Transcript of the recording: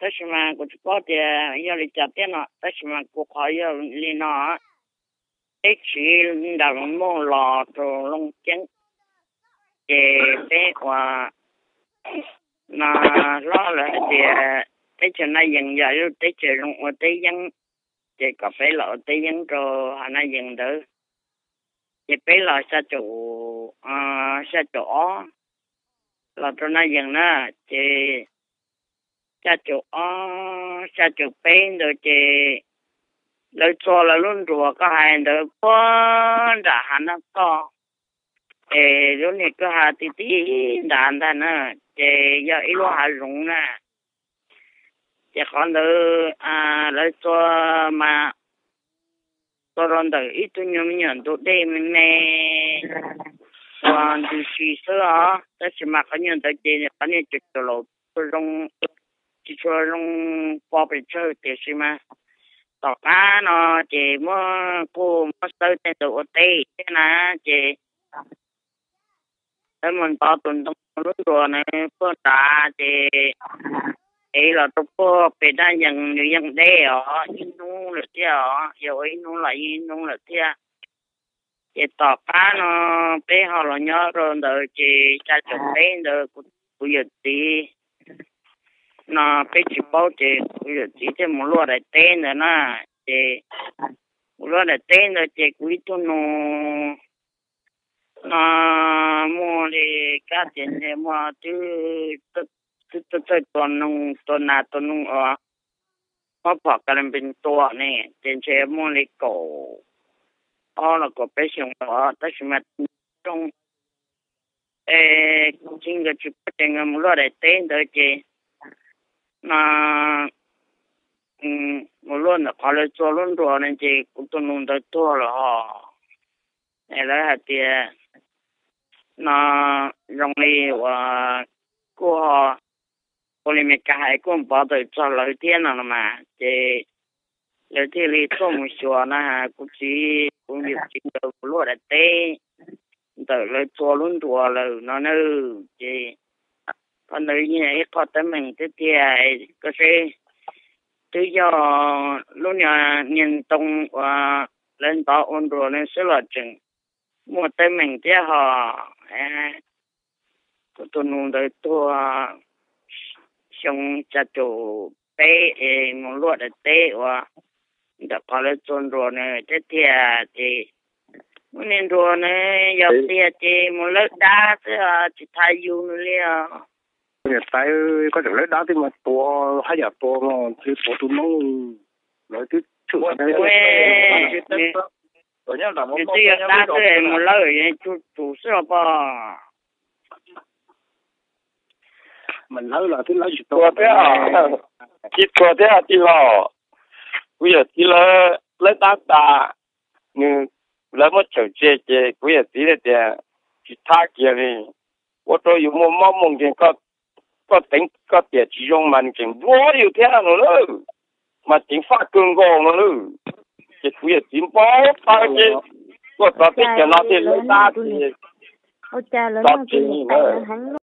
tab sis mas kuv tsis paub tias yog li cas thiab no, tab sis mas kuv qhov yog li no, peb tsiv nram Loos Mooj los rau Looj Ceeb, ces peb ua no hlob lawv hais tias teb chaws Naj Yees yog ib lub teb chaws zoo ua teb yeeb, ces kom peb los ua teb yeeb rau hav Naj Yees ntawd. Ces peb los xya caum, xya caum ob los rau Naj Yees na, ces xya caum ob xya caum peb ntawd ces lawv txua lawv lub nruas koj hais ntawd puag nram hav Naj Koj, es lub niag kwj ha ti ti nrad ntag na, ces yog ib lub hav zoov na. Ces qhov ntawd lawv txua mas txua rau ntawm ib tug nyuag me nyuam ntug dej me me uas ntws si xwb os, tab sis mas qhov nyuag ntawd ces qhov niag cov cov laus tsis tshua zoo, tsis tshua zoo pov pes tsawg, tiam sis mas tom qab no ces muab kuj muab xawb tej ntawd ua teb thiab na, ces lawv mus ntov tus ntoo lub nruas na puag nrad ces ev los rau puag pem Naj Yees nws yeej deb os, ib hnub lawm thiaj os, yog ua ib hnub los yeej ib hnub lawm thiab. Ces tom qab no peb ho los nyob rau ntawd ces xya caum peb ntawd kuv yawm txiv no peb tsis paub ces kuv yawm txiv thiaj mus luaj daim teb ntawd na. Ces mus luaj daim teb ntawd ces kuv ib tug nus no muaj li kab tias ntshe muaj twb txawj txawj tua noog tua nas tua noog uas muab phom kas las npees tua ne, ces ntshe muaj li kaum ob los kaum peb xyoos los tab sis mas zoo es kuv txiv nkawd tsis paub ces nkawd mus luaj daim teb ntawd ces no mus luaj ntawm qhov lawv txua lub nruas no ces kuv tus nus ntawd tuag lawm hos. Es lawv hais tias no zoo li uas kuj ho ua li Meskas hais kuj npov tawm txog lawv thiab no los mas ces lawv thiaj li tuaj mus xyuas no, kuv txiv kuv yawm txiv nkawd mus luaj daim teb ntawm lawv txua lub nruas lawm no na. Ces qhov ntawd yog ib qho teeb meem tiag tiag, koj seb twb yog lub niag ntoo uas lawv ntov ua nruas no xwb los tseem muaj teeb meem thiab hos. Kuv tus nus ntawd tuag xyoo xya caum peb es mus luaj daim teb uas ntawm qhov lawv txua nruas na thiab tiag. Ces muaj niag nruas na yog tiag ces mus lawb dab xwb tsis thaiv yus nws li os. Niam tais, koj tseem lawb dab twb mas tua haj yam tua no twb tua tus noob, lawv twb tshwm nws twb yog dab xwb mus lawb tsuj tsum xwb los pom. Mas lawb los twb lawb tsis tua thiab, tsis tua thiab tij laug. Kuv yawm txiv lawb, lawb dab tas, nws, lawv muab tsawm tseg ces kuv yawm txiv tias tsis thab kiag li, ua rau yus muaj mob muaj nkeeg, koj teev koj tiam tsis zoo mas nws tseem npuab yus thiab no lawm, mas ceev faj kawg nkaus no lawm. Ces kuv yawm txiv npau taws ces tuaj txog teb chaws no thiaj lawb dab ces txog tsev lawm.